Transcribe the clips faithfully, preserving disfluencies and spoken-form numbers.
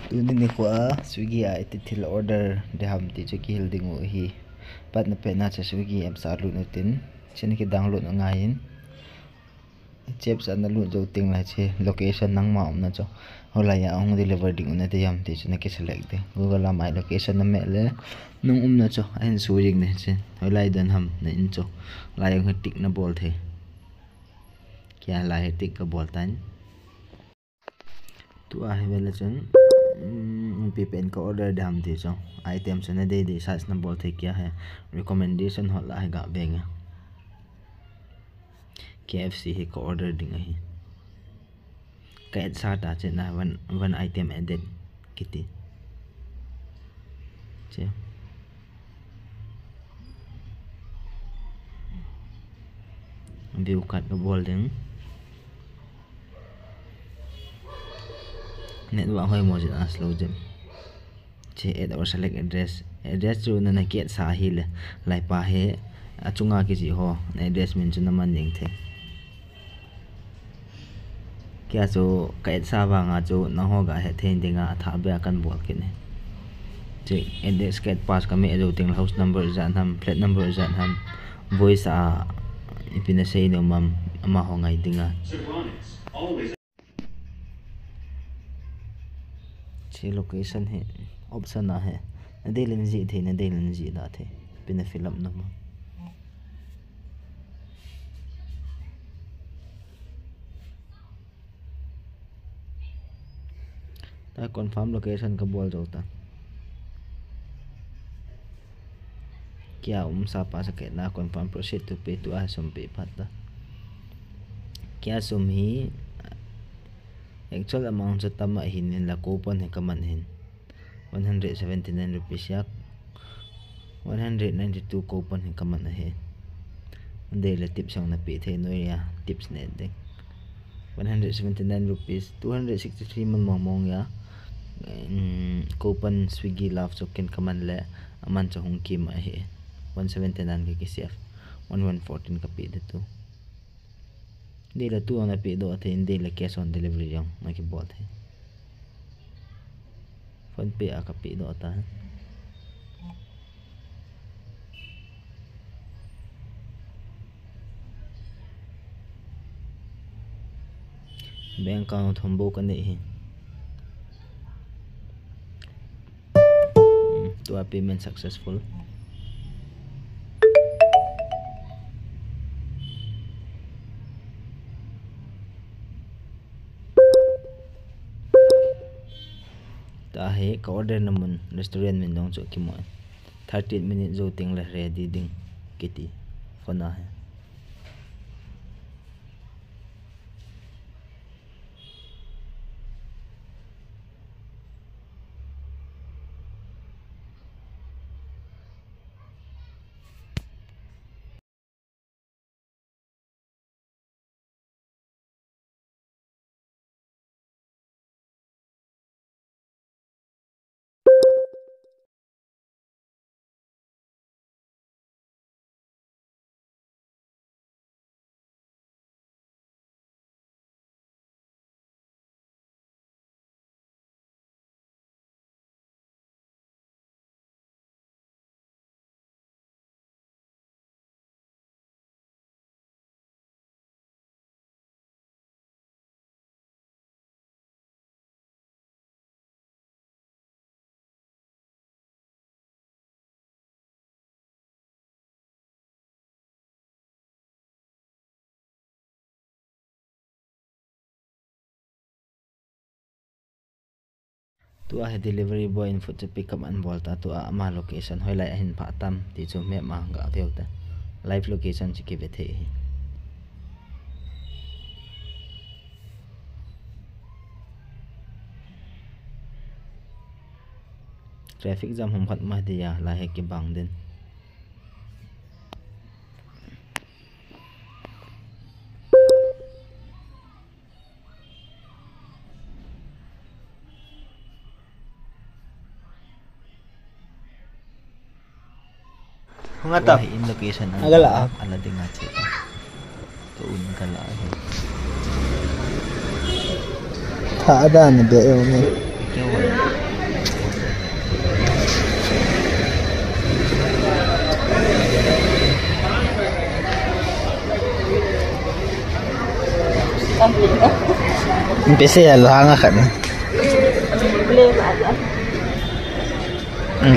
Tuni nikho a Swiggy a iti thil order ding ham ti chu kihil ding u ahi. Patna petna chu Swiggy app a lut u tin, chun ki download u ngai in. Chep sa na lut jou teng le hiche location nangma umna chu, hoilai a hung deliver ding u nati ham ti chu naki select ding. Google a my location na meh le nang umna chu ahin show jing ding hiche. Hoilai dan ham na in chu, lai a hung tick na bol thei. Kei a lai hi tick ka bol tan. Tua hi vel a chun, um, ipi pen ka order ding ham ti chu. Item chu na dei dei search na bol thei, kei a hi recommendation ho lah a hi ga ve nge. K F C hi ka order ding ahi. Ka etsa ta chu na one, one item added kiti. Che. View cart ka bol ding. Network hoi mo jin a slow jin. Che, add or select address. Address chu nana ki etsa ahile, lai pa hi achunga kijih ho, na address min chu na man ding thei. Kei a chu ka etsa vang a chu nangho ga het thei ding a, athah beh a kan bol kit e. Che, address ka et pa chu ka meh jou teng le house number ijat ham, flat number ijat ham, voice a ipi na sei nom am, amaho ngai ding a. Che, location hi option a hi. Na dei le na jih thei, na dei le na jih da thei. Ipi na fill up nom am. Ta confirm location ka bol jou ta. Kei a um sa pa sa kei na confirm, proceed to pay, tua sum pe phat ta. Kei a sum hi actual amount chu tam ahin, hinla coupon hi ka man ahin. One hundred seventy nine rupees a, one hundred ninety two coupon hi ka man ahi. Dei le tips jong na pe thei, noi a tips na et ding. One hundred seventy nine rupees, two hundred sixty three man mong mong a, um, coupon Swiggy Love Token ka man le, aman chu hung kim ahi. One seventy nine ka ki save, one one fourteen ka pe ding tu. Dei le tu jong na pe doh thei, dei le cash on delivery jong na ki bol thei. PhonePe a ka pe doh ta. Bank account thum bou ka nei hi. Hmm, tua payment successful. Tua hi ka order na mun restaurant min jong chu kimu. Thirty minute jou teng le ready ding kiti. Phone a hi. Tua hi delivery boy in food chu pick up an bol ta, tua ama location hoilai ahin phah tam ti chu map a ga veu ta. Live location chu kive thei hi. Traffic jam hom khat ma dia, lai hi kibang din. Hung a tap. Wah, in location a. Agala. Ala ding a che. Ka un ka la hi. Tha ada ni be yo ni. Kya hua? Pese ya lo hanga khat.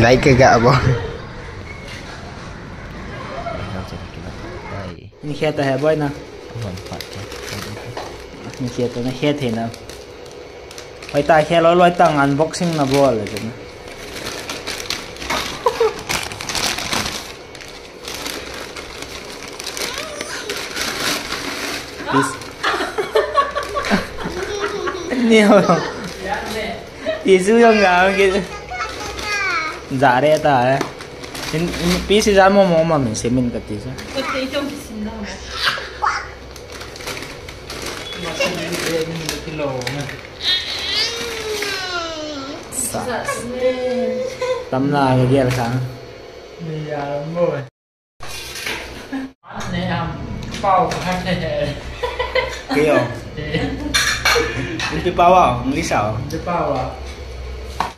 Like ka ga bo. Ni khe ta he boy na. Ni khe ta na khe the na. Hoi ta khe lo lo ta unboxing na bol le na. Peace. Ni ho. Tisu yong ga ke. Jare ta hai. In, in, peace ja mo mo ma min se min ka tisu. Sa. Tamna ka gel kha. Ni ya mo. Ne am pau kha the. Keo. Ni pi pau a, English a. Ni pau a.